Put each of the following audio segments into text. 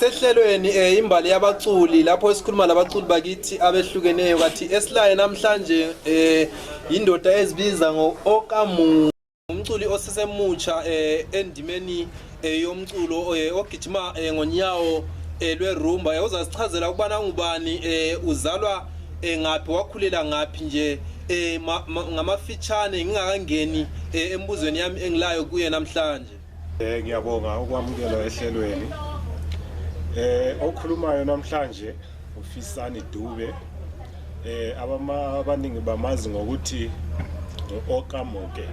Usehlelweni imbali yabaculi lapho esikhuluma labaculi bakithi abehlukeneyo kathi esilaye namhlanje indoda ezibiza ngo-Okamuke, umculi osesemutsha endimeni yomculo ogijima ngonyawo lwerumba. Uzasichazela ukubana ngubani, uzalwa ngaphi, wakhulela ngaphi nje ngamafitshane ngingakangeni embuzweni yami engilayo kuye namhlanje. Ngiyabonga ukwamukelwa ehlelweni. Okhulumayo namhlanje uFisani Dube, abaningi bamazi ngokuthi Okamuke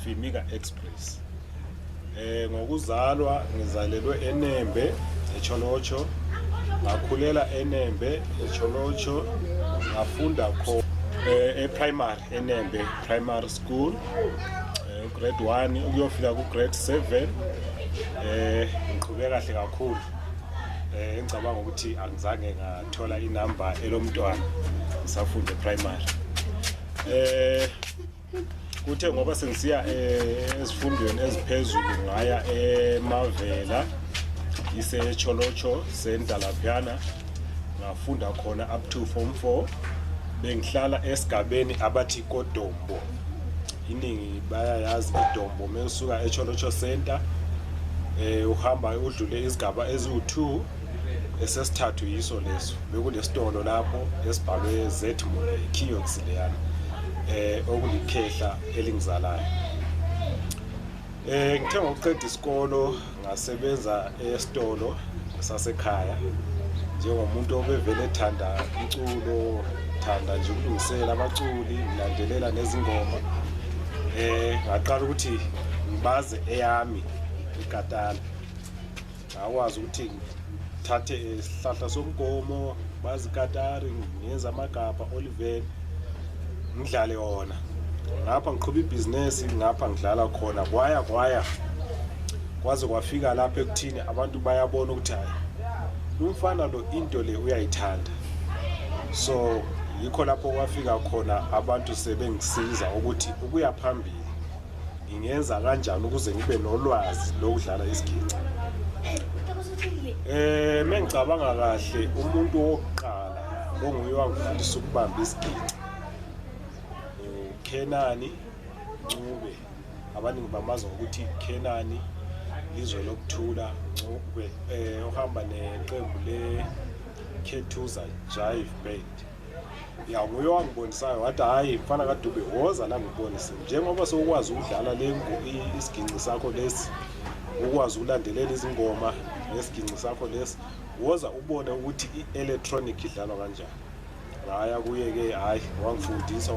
Fimika Express. Ngokuzalwa ngizalelwe eNembe eTsholotsho, ngakhulela eNembe eTsholotsho, ngafunda primary eNembe Primary School, grade 1 ukuyofika ku grade 7. Ngiqhubeka kahle kakhulu. Ngicabanga ukuthi angizange ngathola inamba elomntwana ngisafunda primary. Kuthe ngoba sengisiya ezifundweni eziphezulu ngaya eMavela iseTsholotsho sendalaphana, ngafunda khona up to form 4. Bengihlala esigabeni abathi koDombo. Iningi bayayazi iDombo, mesuka eTsholotsho center uhamba udlule izigaba eziwu2, esesithathu yiso leso. Bekulesitolo lapho esibhalwe Z-Mo kiosk leyana okulikhehla elingizalayo. Ngithe ngokuqeda isikolo ngasebenza esitolo sasekhaya njengomuntu obevele ethanda umculo, thanda nje ukulungisela abaculi, ngilandelela nezingoma. Ngaqala ukuthi ngibaze eyami ikatala. Ngakwazi ukuthi ngithathe isihlahla somgomo, bazi ikatari, ngenza amagabha Oliver, ngidlale wona. Ngapha ngiqhuba ibhizinesi, ngapha ngidlala khona kwaya kwaze kwafika lapha ekuthini abantu bayabona ukuthi hayi umfana lo into le uyayithanda. So yikho lapho kwafika khona abantu sebengisiza ukuthi ukuya phambili ngingenza kanjani ukuze ngibe nolwazi lokudlala isiginci. Mengicabanga kahle, umuntu wokuqala onguye wangifundisa ukubamba isiginci Kenani Ncube. Abaningi bamazi ngokuthi Kenani izwe lokuthula Ncube, ohamba neqembu le-Phendula Jive Band. Nguye wangibonisayo wathi hayi mfana kaDube, woza la ngibonise njengoba sokwazi ukudlala isiginci sakho lesi, ukwazi ukulandelela izingoma ngesiginci sakho lesi, woza ubone ukuthi i-electronic idlalwa kanjani. Ngaya kuye ke hayi wangifundisa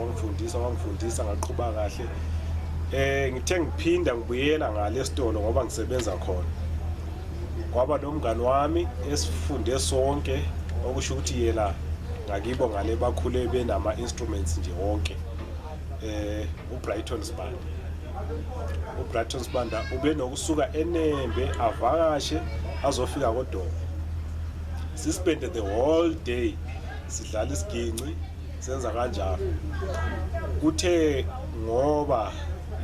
ngaqhubeka kahle. Ngithe ngiphinda ngibuyela ngalesitolo ngoba ngisebenza khona, kwaba nomngani wami esifunde sonke, okusho ukuthi yena ngakibo ngale bakhule benama instruments nje wonke. uBrighton Spanda ube nokusuka eNembe avakashe azofika koDombo. Sispende the whole day sidlala isiginci, senza kanjalo. Kuthe ngoba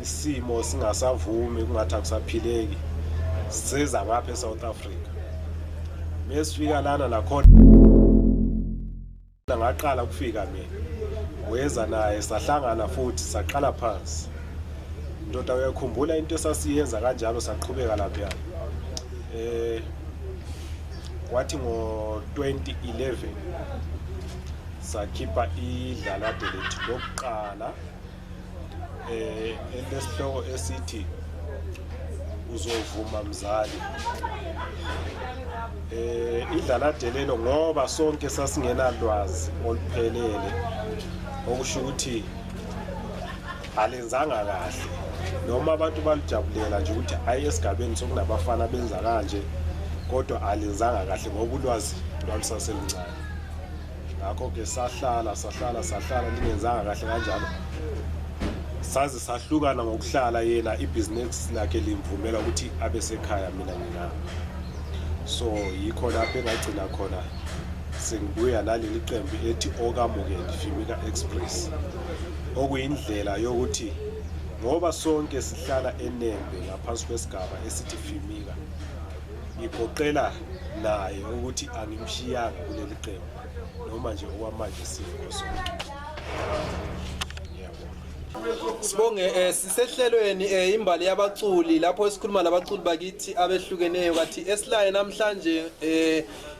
isimo singasavumi, kungathi akusaphileki, seza ngapha eSouth Africa. Mesifika lana nakhona ngaqala ukufika mina, weza naye sahlangana futhi saqala phansi. Ndoda uyakhumbula into esasiyenza kanjalo, saqhubeka lapha. Kwathi ngo-2011 sakhipha idlalade lethu lokuqala elesihloko esithi uzovuma mzali. Idlalade lelo ngoba sonke sasingenalwazi oluphelele, okusho ukuthi alenzanga kahle, noma abantu balujabulela nje ukuthi hayi esigabeni sokunabafana benza kanje, kodwa alenzanga kahle ngoba ulwazi lwalusaseluncane. Ngakho ke sahlala lingenzanga kahle kanjalo, saze sahlukana ngokuhlala. Yena ibhizinesi lakhe limvumela ukuthi abe sekhaya, mina ngingapha. So yikho lapho engagcina khona sengibuya naleli qembu ethi Okamuke Fimika Express, okuyindlela yokuthi ngoba sonke sihlala eNembe ngaphansi kwesigaba esithi Fimika, ngigoqela naye ukuthi angimshiyanga kuleli qembu noma nje okwamanje sikho sonke. Sibonge sisehlelweni imbali yabaculi lapho esikhuluma labaculi bakithi abehlukeneyo kathi esilaye namhlanje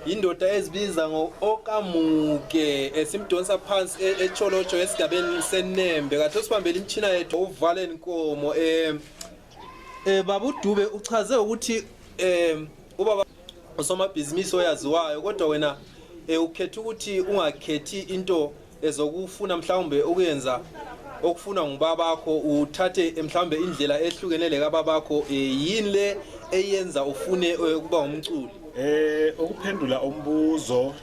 indoda ezibiza ngo-Okamuke simdonsa phansi eTsholotsho esigabeni seNembe kathi sibambele imtshina yethu uvale inkomo Baba Dube uchaze ukuthi ubaba usomabhizinisi oyaziwayo kodwa wena ukhetha ukuthi ungakhethi into ezokufuna mhlawumbe ukuyenza okufuna ngubabakho uthathe mhlawumbe indlela ehlukenele kababakho yini le eyenza ufune ukuba umculi ukuphendula umbuzo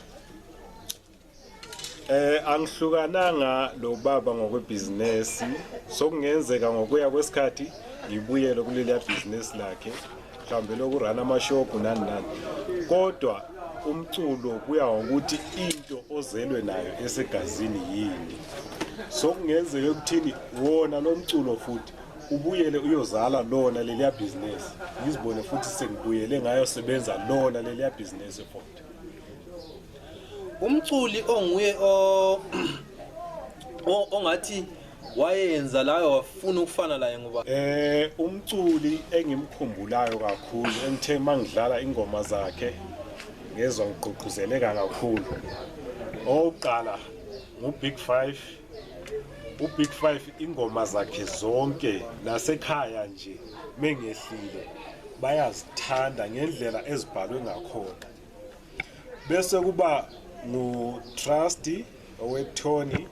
angihlukananga lo baba ngokwebusiness sokungenzeka ngokuya kwesikhathi ngibuyele kuleli business lakhe mhlawumbe lokurana amashop nani kodwa umculo kuya ngokuthi into ozelwe nayo esegazini yini sokungenzeka ukuthini wona lo mculo futhi ubuyele uyozala lona leliya business ngizibone futhi sengibuyele ngayo sebenza lona leliya business futhi umculi onguye ongathi wayenza layo wafuna ukufana laye ngoba umculi engimkhumbulayo kakhulu engithe mangidlala ingoma zakhe ngezwe ngigqugquzeleka kakhulu oqala uBig 5 uBig 5 ingoma zakhe zonke nasekhaya nje mengehlile bayazithanda ngendlela ezibhalwe ngakhona bese kuba nguTrust owetoni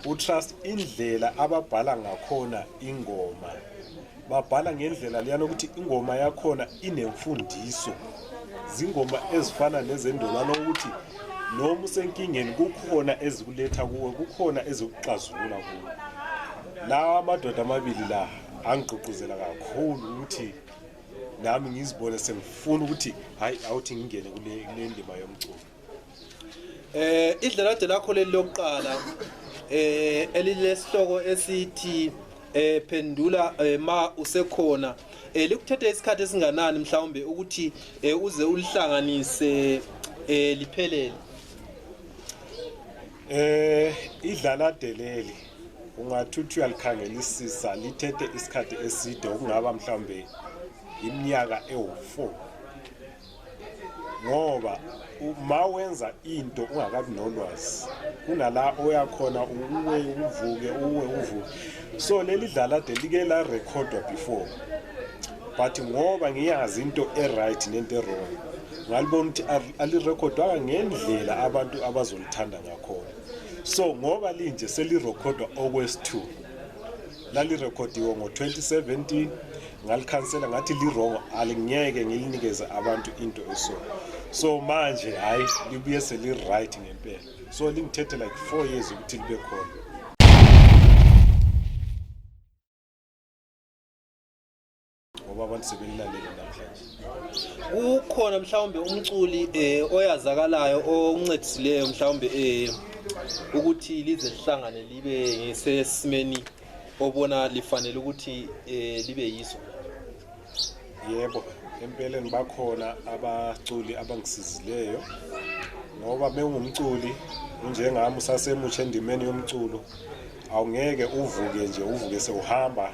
uTrust indlela ababhala ngakhona ingoma babhala ngendlela leyana ukuthi ingoma yakhona inemfundiso zingoma ezifana nezendolana ukuthi noma usenkingeni kukhona ezikuletha kuwe kukhona ezikuxazulula kuwe lawa amadoda amabili la angigqugquzela kakhulu ukuthi nami ngizibone sengifuna ukuthi hayi awuthi ngingene kule ndima yomculo idlalade lakho leli lokuqala elesihloko esithi Phendula ma usekhona likuthethe isikhathi esinganani mhlawumbe ukuthi uze ulihlanganise liphelele idlalade leli ungathuthi uyalikhangelisisa lithethe isikhathi eside okungaba mhlawumbe iminyaka ewu4 ngoba uma wenza into ungakabi nolwazi kunala oyakhona uvuke so leli dlalade like la recordwa before but ngoba ngiyazi into eright nento errong ngalibona ukuthi alirecordwa ngendlela abantu abazolithanda ngakhona so ngoba linje selirecordwa okwesi2 lalirecordiwe ngo2017 ngalikhansela ngathi lirongo alingeke ngilinikeze abantu into so manje hayi libuye seli-right ngempela so lingithethe like 4 years ukuthi libe khona ngoba abantu sebelilalele namhlanje ukhona mhlawumbe umculi oyazakalayo oncedisileyo mhlawumbe ukuthi lize lihlangane libe ngesesimeni obona lifanele ukuthi libe yiso yebo empeleni bakhona abaculi abangisizileyo ngoba mengumculi njengami usasemutsha endimeni yomculo awungeke uvuke sewuhamba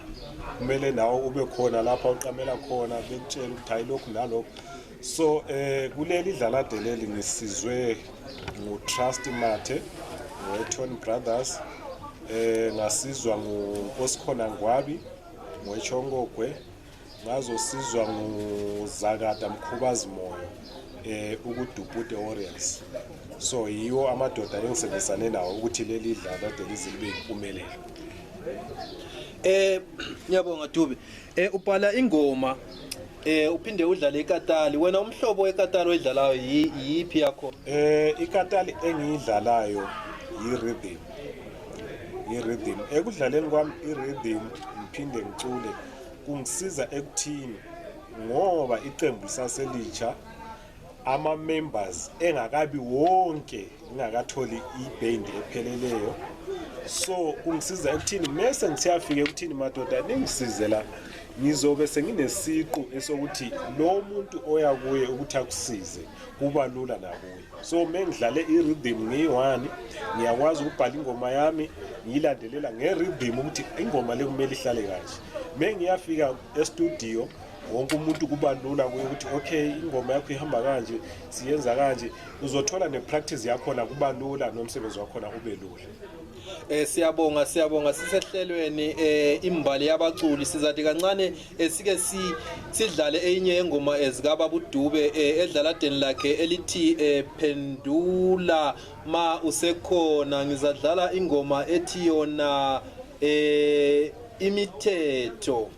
kumele nawe ube khona lapha uqamela khona bekutshela ukuthi hayi lokhu nalokho so kuleli dlalade leli ngisizwe nguTrust Mathe weTon Brothers ngasizwa ngusekhona ngwabi ngwechongogwe ngazosizwa nguzakada mkhubazi moyo ukudubhude Warriors so yiwo amadoda engisebenzisane nawo ukuthi leli dlalade lizibe impumelelo ngiyabonga Dube ubhala ingoma uphinde udlale ikatali wena umhlobo wekatali oyidlalayo yipi yakho ikatali engiyidlalayo yi-rhythm ekudlaleni kwami i-rhythm ngiphinde ngicule kungisiza ekuthini ngoba iqembu lisaselitsha ama-members engakabi wonke ngingakatholi iband epheleleyo so kungisiza ekuthini mese ngisiyafika ekuthini madoda ningisize la ngizobe senginesiqu esokuthi lo muntu oya kuye ukuthi akusize kuba lula nakuye. So mengidlale i-rhythm ngiyi-1 ngiyakwazi ukubhala ingoma yami ngiyilandelela nge-rhythm ukuthi ingoma le kumele ihlale kanje. Mengiyafika e-studio wonke umuntu kuba lula kuye ukuthi okay ingoma yakho ihamba kanje siyenza kanje, uzothola ne-practice yakhona kuba lula nomsebenzi wakhona ube lula. Siyabonga sisehlelweni imbali yabaculi sizathi kancane sike sidlale enye engoma ezikababa uDube edlaladeni lakhe elithi Phendula ma usekhona. Ngizadlala ingoma ethi yona imithetho.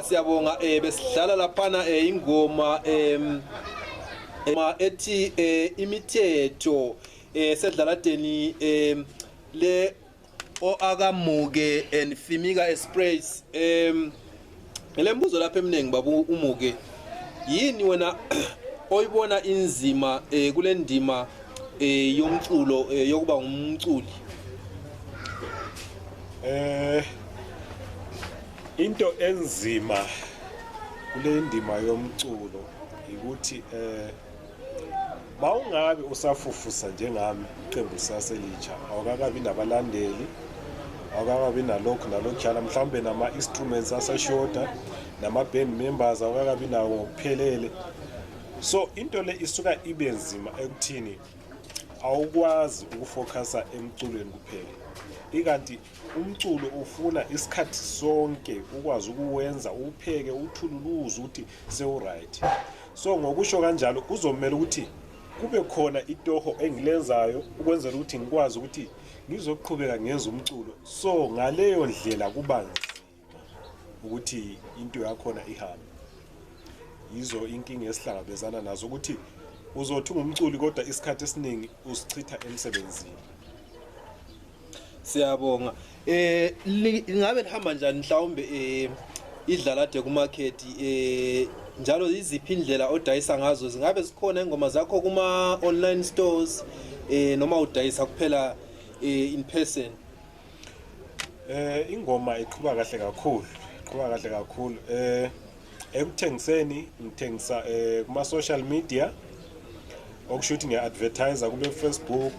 Siyabonga besidlala laphana ingoma ethi imithetho sedlaladeni le Okamuke Fimika Express. Lembuzo lapha eminingi baba umuke, yini wena oyibona inzima kule ndima yomculo yokuba umculi? Into enzima kule ndima yomculo ukuthi mawungabe usafufusa njengami iqembu saselitsha awukakabi nabalandeli, awukakabi nalokho njalo mhlawumbe nama-instruments asashoda nama-band members awukakabi nawo ngokuphelele. So into le isuka ibe nzima ekuthini awukwazi ukufocusa emculweni kuphela, ikanti umculo ufuna isikhathi sonke ukwazi ukuwenza, upheke, uthululuze ukuthi sewu-right. So ngokusho kanjalo kuzomela ukuthi kube khona itoho engilenzayo ukwenzela ukuthi ngikwazi ukuthi ngizoqhubeka ngenza umculo. So ngaleyo ndlela kuba nzima ukuthi into yakhona ihambe. Yizo inkinga esihlangabezana nazo ukuthi uzothi ungumculi kodwa isikhathi esiningi usichitha emsebenzini. Siyabonga. Ingabe lihamba njani mhlawumbe idlalade ku market njalo iziphi indlela odayisa ngazo? Zingabe zikhona ingoma zakho kuma online stores noma udayisa kuphela in person? Ingoma iqhuba kahle kakhulu. Ekuthengiseni ngithengisa kuma social media, okushuthi nge-advertiser kube Facebook,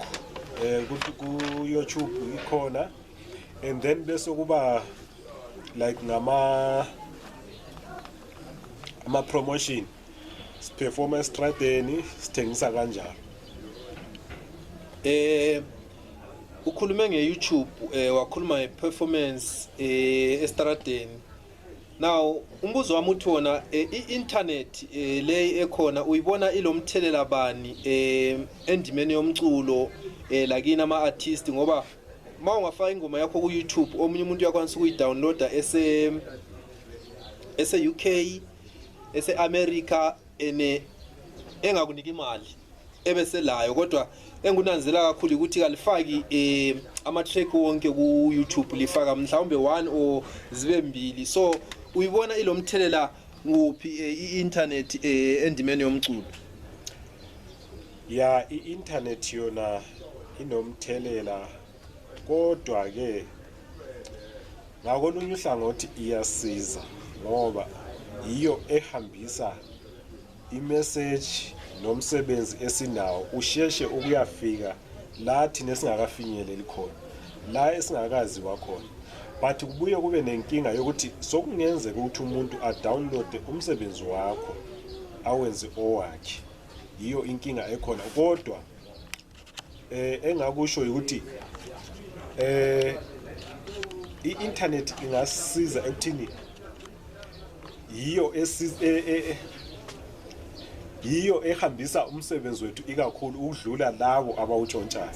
ku YouTube ikhona, and then bese kuba like ama promotion, siperforma estradeni sithengisa kanjalo. Ukhulume nge-YouTube, wakhuluma nge-performance estradeni. Now umbuzo wami uthi wona i-internet le ekhona uyibona ilomthelela bani endimeni yomculo lakini ama-artist, ngoba ma ungafaka ingoma yakho ku YouTube omunye umuntu uyakwanisa ukuyidownloada ese-UK, ese-America engakunika imali ebeselayo, kodwa engunanzela kakhulu ukuthi kalifaki ama-track wonke ku YouTube, lifaka mhlawumbe 1 or zibe 2. So uyibona ilomthelela nguphi i-internet endimeni yomculo? Ya, i-internet yona inomthelela, kodwa ke ngakolunye uhlangothi iyasiza ngoba iyo ehambisa i-message nomsebenzi esinawo usheshe ukuyafika la thina singakafinyeleli khona, la esingakazi wakhona. but kubuye kube nenkinga yokuthi sokungenzeka ukuthi umuntu adownload umsebenzi wakho awenze owakhe. Iyo inkinga ekhona, kodwa engakusho ukuthi i-internet ingasiza ekuthini yiyo ehambisa umsebenzi wethu ikakhulu ukudlula labo abawutshontshayo.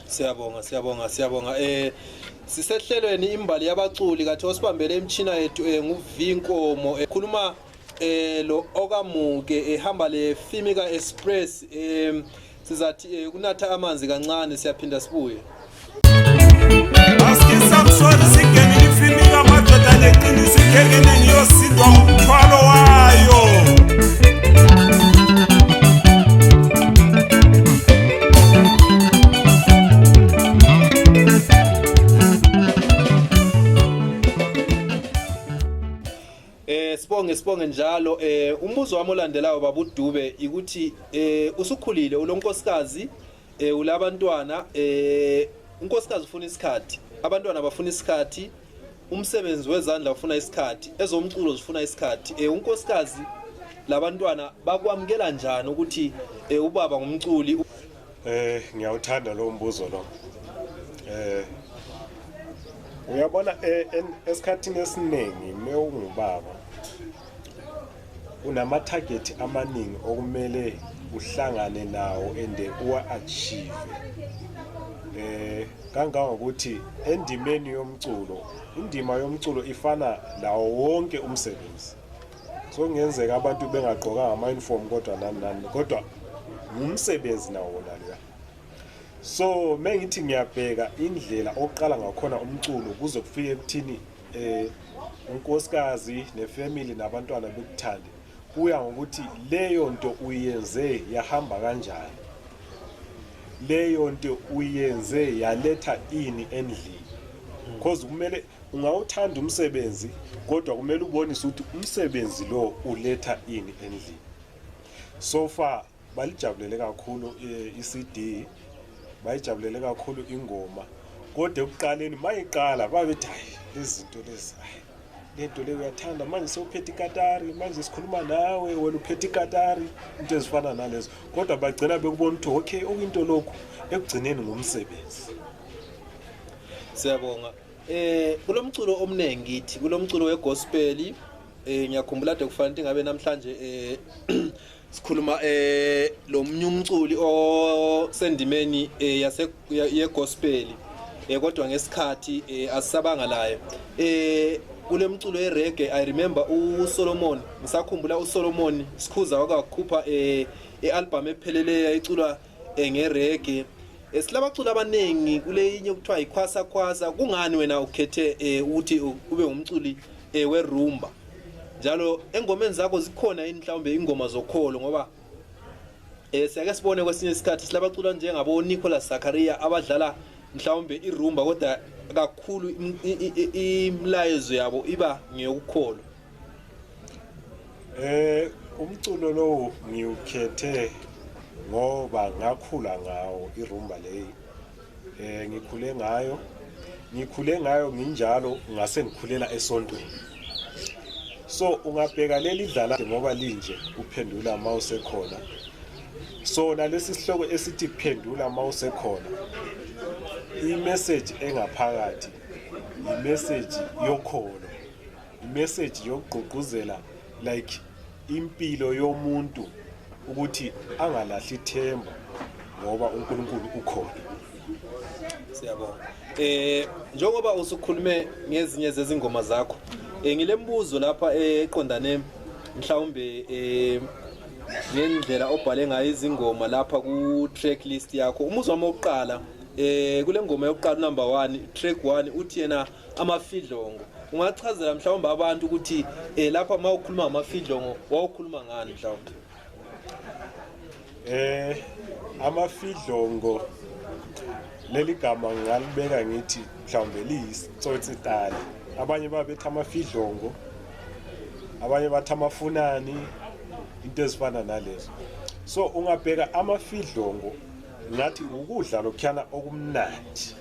Siyabonga. Sisehlelweni imbali yabaculi kathi osibambele imchina yethu nguvinkomo ekhuluma lo Okamuke ehamba le Fimika Express sizathi kunatha amanzi kancane siyaphinda sibuye. Asikisamsoni singene ifimika madoda leqinisa ikhekene ngiyosindwa umthwalo wayo. Sibonge njalo umbuzo wami olandelayo baba uDube ukuthi usukhulile ulonkosikazi ulabantwana unkosikazi ufuna isikhathi, abantwana bafuna isikhathi, umsebenzi wezandla ufuna isikhathi, ezomculo zifuna isikhathi. Unkosikazi labantwana bakwamukela njani ukuthi ubaba ngumculi? Ngiyawuthanda lo mbuzo lo. Uyabona esikhathini esiningi mewungubaba unama target amaningi okumele uhlangane nawo ende uwa-achieve. Kangangokuthi endimeni yomculo, indima yomculo ifana lawo wonke umsebenzi. So ngenzeka abantu bengagqokanga ama-uniform kodwa nani kodwa umsebenzi nawo wona leya. So mengithi ngiyabheka indlela oqala ngakhona umculo kuze kufike ekuthini unkosikazi nefamily nabantwana bekuthande, kuya ngokuthi leyo nto uyenze yahamba kanjani, leyo nto uyenze yaletha ini endlini. Because kumele ungawuthanda umsebenzi kodwa kumele ubonise ukuthi umsebenzi lo uletha ini endlini. So far balijabulele kakhulu i-CD, bayijabulele kakhulu ingoma, kodwa ekuqaleni mayiqala babethi hayi izinto lezi lento le uyathanda manje sewuphethe ikatari, manje sikhuluma nawe wena uphethe ikatari, into ezifana nalezo, kodwa bagcina bekubona ukuthi okay okuyinto lokho ekugcineni ngumsebenzi. Siyabonga. Kulomculo omnengi ngithi kulomculo wegospel ngiyakhumbula ade kufanele ngabe namhlanje sikhuluma lo mnyumculi osendimeni yegospel kodwa ngesikhathi asisabanga layo. Kule mculo wereggae I remember uSolomon, ngisakhumbula uSolomon sikhuza wakakhupha ialbum epheleleyo iculwa ngereggae. Silabaculi abanengi kule inye kuthiwa ikhwasa khwasa. Kungani wena ukhethe ukuthi ube umculi werumba? Njalo engomeni zakho zikhona mhlawumbe ingoma zokholo, ngoba siyake sibone kwesinye isikhathi silabacula njengabo Nicholas Zakaria abadlala mhlawumbe irumba kodwa kakhulu imlayezo yabo iba ngeyokukholo. Umculo lo ngiukhethe ngoba ngakhula ngawo irumba leyi. Ngikhule ngayo nginjalo ngase ngikhulela esontweni. So ungabheka leli idlalade ngoba linje uphendula usekhona. So nalesi sihloko esithi Phendula usekhona, i-message engaphakathi i-message yokholo, i-message yokugqugquzela like impilo yomuntu ukuthi angalahli ithemba ngoba uNkulunkulu ukhona. Siyabonga. Njengoba usukhulume ngezinye zezingoma zakho, ngilembuzo lapha eqondane mhlawumbe ngendlela obhale ngayo izingoma lapha ku track list yakho. Umuzwa wami oqala kule ngoma yokuqala number 1 track 1 uthi yena amafidlongo. Ungachazela mhlawumbe abantu ukuthi lapha mawukhuluma amafidlongo wawukhuluma ngani mhlawumbe? Amafidlongo leli gama ngalibeka ngithi mhlawumbe liyisitsotsi. Abanye babethi amafidlongo, abanye bathi amafunani, into ezifana nalezo. So ungabheka amafidlongo ngathi ukudla lokukhana okumnandi,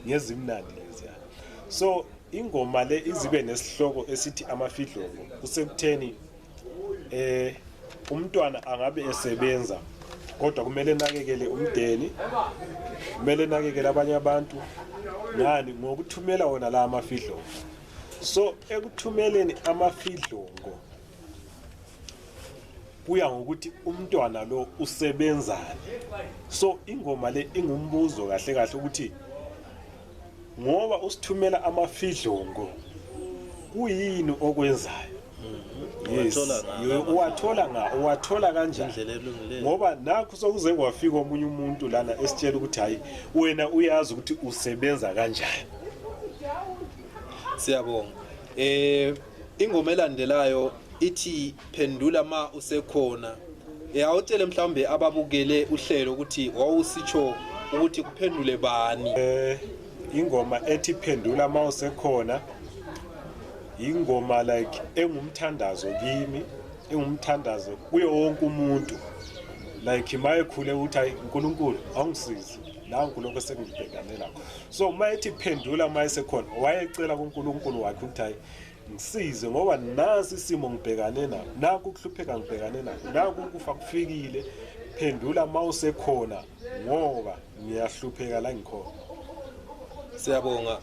ngezimnandi lezi. So ingoma le izibe nesihloko esithi amafidlongo kusekutheni umntwana angabe esebenza kodwa kumele nakekele umndeni, kumele nakekele abanye abantu ngani ngokuthumela wona la amafidlongo. So ekuthumeleni amafidlongo kuya ngokuthi umntwana lo usebenzani. So ingoma le ingumbuzo kahle kahle ukuthi ngoba usithumela amafidlongo kuyini okwenzayo. Yes, uwathola kanjani? Ngoba nakho sokuze kwafika omunye umuntu lana esitshela ukuthi hayi wena uyazi ukuthi usebenza kanjani. Siyabonga. Ingoma elandelayo ithi Phendula ma usekhona. Awutshele mhlawumbe ababukele uhlelo ukuthi wawusitsho ukuthi kuphendule bani. Ingoma ethi Phendula ma usekhona ingoma like engumthandazo kimi, engumthandazo kuye wonke umuntu. Like mayekhule ukuthi hayi uNkulunkulu awungisize la ngiloko sengibhekane lakho. So mayethi Phendula ma esekhona wayecela kuNkulunkulu wakhe ukuthi hayi ngisize ngoba nasi isimo ngibhekane nayo, naku ukuhlupheka ngibhekane nayo, naku ukufa kufikile. Phendula ma usekhona ngoba ngiyahlupheka la ngikhona. Siyabonga.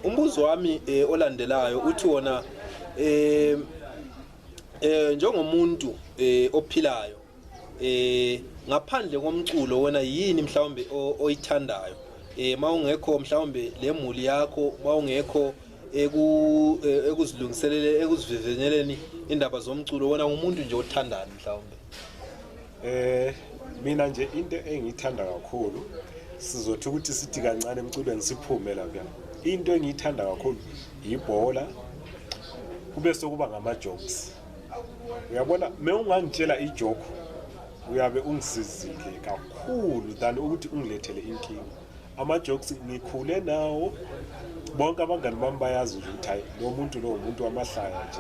Umbuzo wami olandelayo uthi wona njengomuntu ophilayo ngaphandle komculo wena yini mhlawumbe oyithandayo mawungekho mhlawumbe lemuli yakho mawungekho ekuzilungiselele ekuzivivenyeleni indaba zomculo wena umuntu nje othandani mhlawumbe? Mina nje into engiyithanda kakhulu sizothi ukuthi sithi kancane emculweni siphume lapha. Into engiyithanda kakhulu ibhola kube sokuba ngama-jokes. Uyabona ungangitshela ijoke uyabe ungisizile kakhulu than ukuthi ungilethele inkinga. Ama-jokes ngikhule nawo, bonke abangani bami bayazi ukuthi hayi lo muntu wamahlaya nje.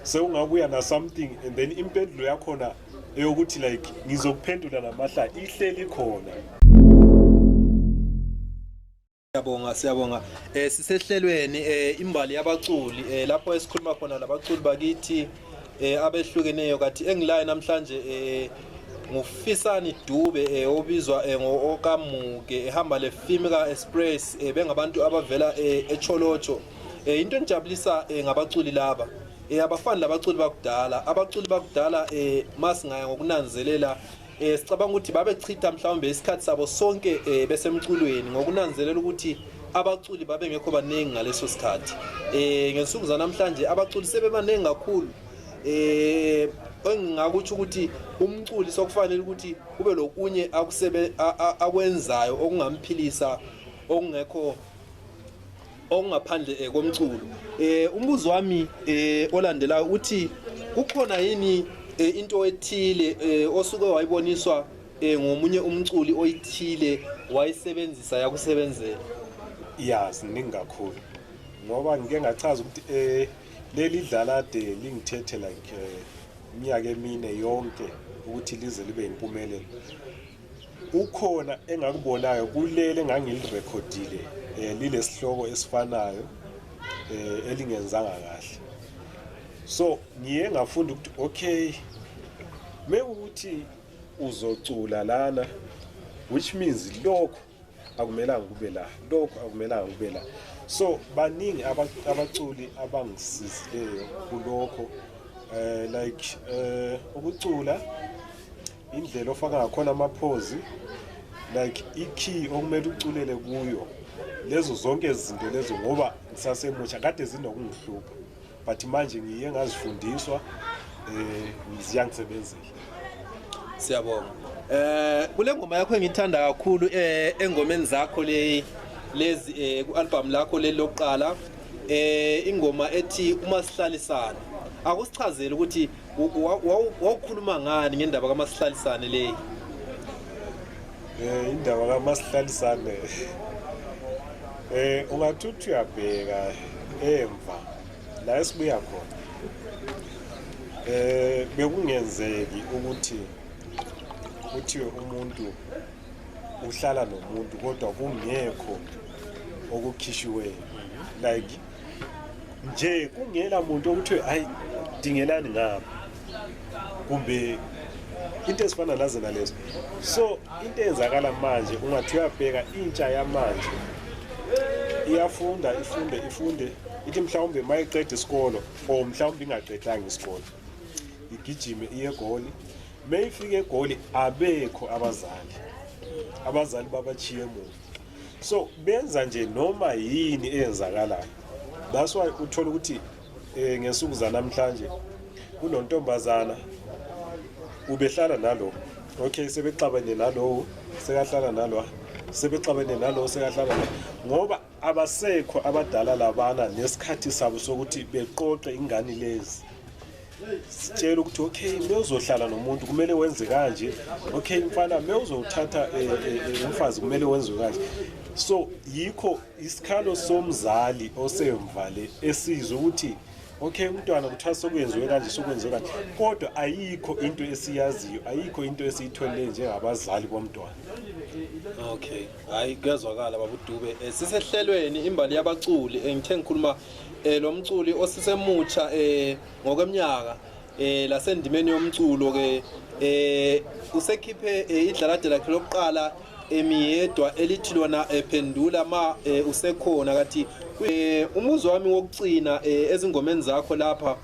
Sewungabuya na something and then impendulo yakhona eyokuthi like ngizokuphendula namahlaya ihleli khona. Siyabonga. Sisehlelweni imbali yabaculi lapho esikhuluma khona labaculi bakithi abehlukeneyo kathi engilayo namhlanje nguFisani Dube obizwa ngo-Okamuke ehamba leFimika Express bengabantu abavela eTsholotsho. Into enijabulisa ngabaculi laba abafani labaculi bakudala. Abaculi bakudala masingaya ngokunanzelela sicabanga ukuthi babechitha mhlawumbe isikhathi sabo sonke besemculweni ngokunanzelela ukuthi abaculi babengekho baningi ngaleso sikhathi. Ngensuku zanamhlanje abaculi sebebaningi kakhulu. Engingakuthi ukuthi umculi sokufanele ukuthi kube lokunye akwenzayo okungamphilisa okungekho okungaphandle komculo. Umbuzo wami olandelayo uthi kukhona yini into ethile osuke wayiboniswa ngomunye umculi oyithile wayisebenzisa yakusebenzela? Yes, ningi kakhulu ngoba ngike ngachaza ukuthi leli idlalade lingithethe like iminyaka emine yonke ukuthi lize libe impumelelo. Ukhona engakubonayo kulele engangilirekhodile lilesihloko esifanayo elingenzanga kahle. So ngiye ngafunda ukuthi okay mekuthi uzocula lana, which means lokho akumelanga kube la, lokho akumelanga kube la. So baningi abaculi abangisizileyo kulokho like ukucula indlela ofaka ngakhona amaphozi, like ikey okumele uculele kuyo, lezo zonke izinto lezo ngoba ngisasemusha kade zinokungihlupha but manje ngiye ngazifundiswa ziyangisebenzela. Siyabonga. Kule ngoma yakho engithanda kakhulu engomeni zakho lezi ku-album lakho leli lokuqala ingoma ethi uma sihlalisana. Akusichazele ukuthi wawukhuluma ngani ngendaba kaMasihlalisane leyi? Indaba kaMasihlalisane ungathuthi uyabheka emva la esibuya khona. Bekungenzeki ukuthi kuthiwe umuntu uhlala nomuntu kodwa kungekho okukhishwe like nje kungela muntu ukuthi hayi dingelani ngapha kumbe into ezifana nazo nalezo. So into eyenzakala manje ungathi uyabheka intsha yamanje iyafunda ifunde ithi mhlawumbe mayiqeda isikolo or mhlawumbe ingaqedanga isikolo igijime iye egoli, mayifika egoli abekho abazali babachiye emuva. So benza nje noma yini eyenzakalayo. That's why uthola ukuthi ngesuku zanamhlanje kunontombazana ubehlala nalo, okay, sebexabene nalo sekahlala nalo, sebexabene nalo sekahlala nalo, ngoba abasekho abadala labana nesikhathi sabo sokuthi beqoqe ingane lezi. Sitshela ukuthi okay, mewuzohlala nomuntu kumele wenze kanje, okay mfana mewuzothatha umfazi kumele wenze kanje. So yikho isikhalo somzali osemvale esizwe ukuthi okay umntwana kuthiwa sokwenziwe kanje sokwenziwe kanje, kodwa ayikho into esiyaziyo, ayikho into esiyitholile njengabazali bomntwana. Okay, hayi kuyazwakala baba uDube. Sisehlelweni imbali yabaculi, ngithe ngikhuluma lo mculi osisemutsha ngokweminyaka lasendimeni yomculo ke usekhiphe idlalade lakhe lokuqala emiyedwa elithi lona Phendula ma usekhona. Kathi umuzwa wami wokugcina ezingomeni zakho lapha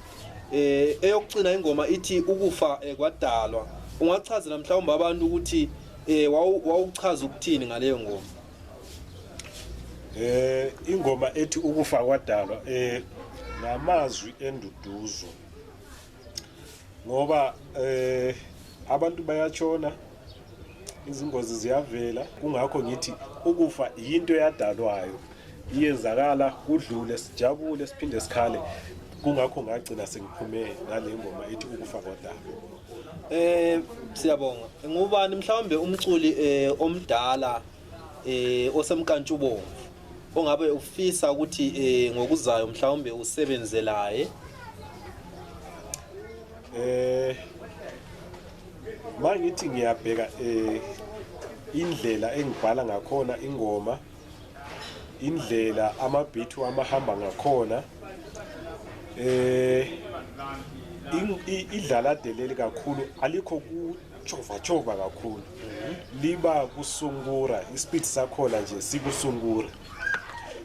eyokugcina ingoma ithi ukufa kwadalwa, ungachazela mhlawumbe abantu ukuthi wawuchaza ukuthini ngaleyo ngoma? Ingoma ethi ukufa kwadalwa namazwi enduduzo, ngoba abantu bayatshona, izingozi ziyavela, kungakho ngithi ukufa yinto yadalwayo, iyenzakala kudlule, sijabule siphinde sikhale. Kungakho ngagcina sengiphume nale ngoma ethi ukufa kwadalwa. Siyabonga. Ngubani mhlawumbe umculi omdala osemkantshubomvu ongabe ufisa ukuthi ngokuzayo mhlawumbe usebenzelaye? Mangithi ngiyabheka indlela engibhala ngakhona ingoma, indlela amabeat wamahamba ngakhona, idlalade leli kakhulu alikho kuchova kakhulu, liba kusungura, ispeed sakhona nje sikusungura.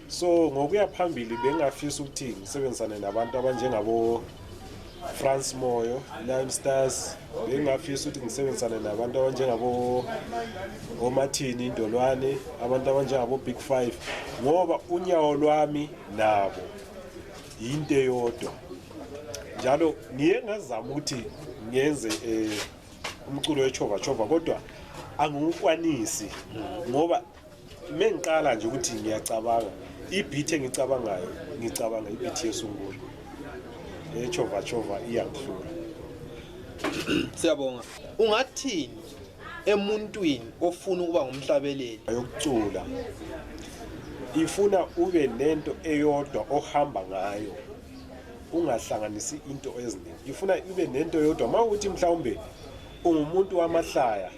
So ngokuya phambili bengafisa ukuthi ngisebenzisane nabantu abanjengabo France Moyo, Nine Stars, bengafisa ukuthi ngisebenzisane nabantu abanjengabo Omathini Indolwane, abantu abanjengabo Big 5, ngoba unyawo lwami nabo into eyodwa. Njalo ngiye ngazama ukuthi ngenze umculo wechova kodwa angukwanisi, ngoba mengiqala nje ukuthi ngiyacabanga ibeat engicabangayo ngicabanga ibeat yesungula, echova iyangihlula. Siyabonga. Ungathini emuntwini ofuna ukuba ngumhlabeleli yokucula? Ifuna ube nento eyodwa ohamba ngayo, ungahlanganisi into eziningi. Ifuna ube nento eyodwa. Mawukuthi mhlawumbe ungumuntu wamahlaya,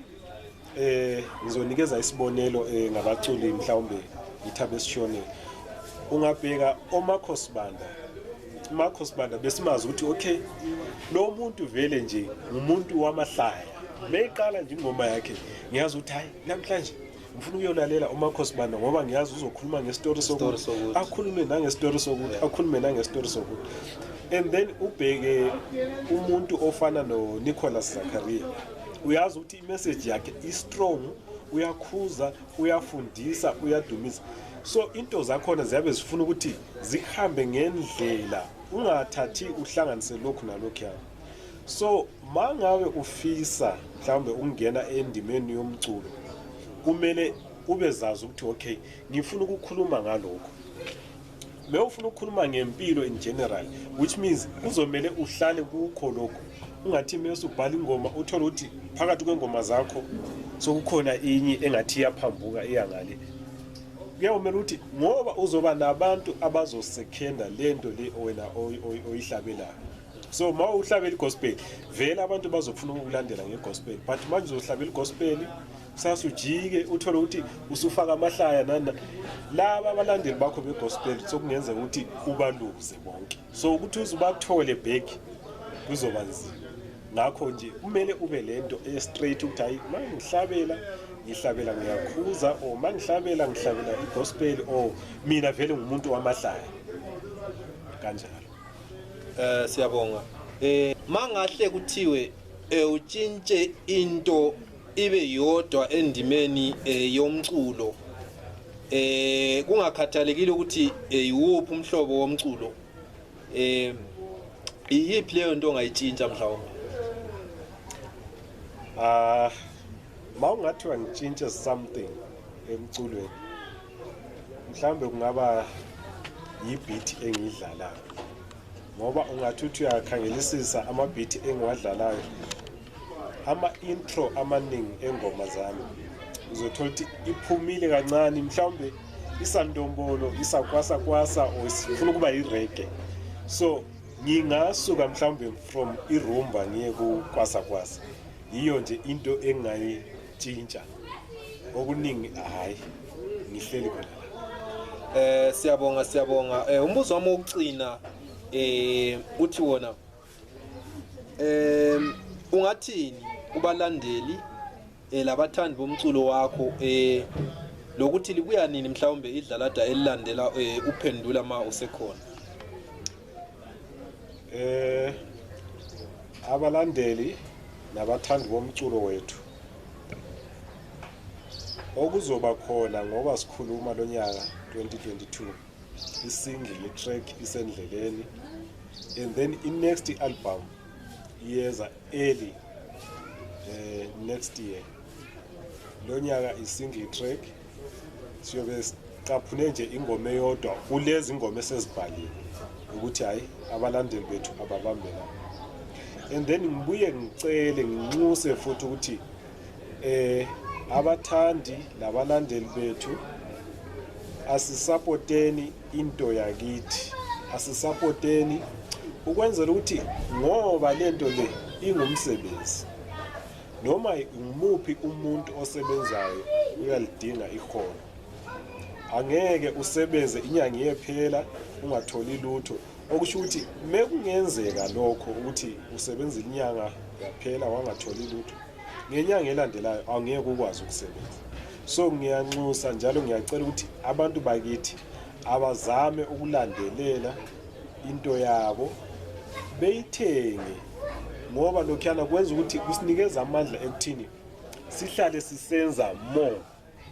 ngizonikeza isibonelo ngabaculi mhlawumbe ithabe sishone, ungabheka uMakhosibanda besimazi ukuthi okay lo muntu vele nje umuntu wamahlaya. Meyiqala nje ingoma yakhe ngiyazi ukuthi hayi namhlanje ngifuna ukuyolalela uMakhosibanda ngoba ngiyazi uzokhuluma ngestory sokuthi akhulume nangestory sokuthi akhulume nangestory sokuthi. And then ubheke umuntu ofana no Nicholas Zakaria, uyazi ukuthi imessage yakhe is strong, uyakhuza, uyafundisa, uyadumisa. So into zakhona ziyabe zifuna ukuthi zihambe ngendlela, ungathathi uhlanganise lokhu nalokhu yakho. So mangabe ufisa mhlawumbe ukungena endimeni yomculo, kumele ubezazi ukuthi okay ngifuna ukukhuluma ngalokho. Mewufuna ukukhuluma ngempilo in general, which means uzomele uhlale kukho lokho. Ungathi mase ubhala ingoma uthola ukuthi phakathi kwengoma zakho sokukhona inye engathi iyaphambuka iyangale. Kuyawumela ukuthi ngoba uzoba nabantu abazosekhenda lento le wena oyihlabelayo. So ma uhlabela igospel vele abantu bazofuna ukulandela ngegospel, but manje uzohlabela igospel sasujike uthole ukuthi usufaka amahlaya nana laba abalandeli bakho begospel sokungenza ukuthi ubaluze bonke, so ukuthi uzubathole back kuzoba nzima. Ngakho nje kumele ube lento straight ukuthi hayi ngihlabela ngiyakhuza, or mangihlabela igospel, or mina vele ngumuntu wamahlaya kanjalo. Siyabonga. Mangahle kuthiwe utshintshe into ibe yodwa endimeni yomculo, kungakhathalekile ukuthi yiwuphi umhlobo womculo, iyiphi leyo nto ongayitshintsha mhlawumbe? Maungathiwa ngitshintshe something emculweni, mhlawumbe kungaba yibeat engiyidlalayo, ngoba ungathi uthi uyakhangelisisa amabeat engiwadlalayo, ama-intro amaningi engoma zami uzothola ukuthi iphumile kancane, mhlawumbe isandombolo, isakwasa or sifuna ukuba yirege. So ngingasuka mhlawumbe from irumba ngiye kukwasa, yiyo nje into engayitshintsha. Okuningi hayi ngihleli khona. Siyabonga. Umbuzo wami wokugcina uthi wona ungathini kubalandeli labathandi bomculo wakho lokuthi libuya nini mhlawumbe idlalada elilandela uphendula ma usekhona? Abalandeli nabathandi bomculo wethu okuzoba khona ngoba sikhuluma lonyaka 2022, isingle track isendleleni, and then next album iyeza early next year. Lonyaka isingle track siyobe siqaphune nje ingoma eyodwa kulezi ingoma esezibhaliwe ukuthi hayi abalandeli bethu ababambela, and then ngibuye ngicele nginxuse futhi ukuthi abathandi labalandeli bethu asisupporteni into yakithi, asisupporteni ukwenzela ukuthi ngoba lento le ingumsebenzi, noma ngumuphi umuntu osebenzayo uyalidinga ikhono. Angeke usebenze inyanga iyephela ungatholi lutho, okusho ukuthi mekungenzeka lokho ukuthi usebenza inyanga yaphela wangatholi lutho, ngenyanga elandelayo angeke ukwazi ukusebenza. So ngiyanxusa njalo ngiyacela ukuthi abantu bakithi abazame ukulandelela into yabo beyithenge, ngoba lokhuyana kwenza ukuthi kusinikeza amandla ekuthini sihlale sisenza more.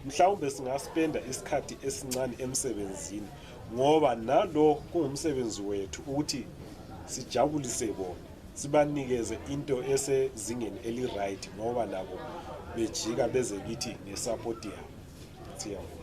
Mhlawumbe singaspenda isikhathi esincane emsebenzini, ngoba nalo kungumsebenzi wethu ukuthi sijabulise bona, sibanikeze into esezingeni eli-right, ngoba nabo bejika beze kithi ngesupport yabo. Siyabonga.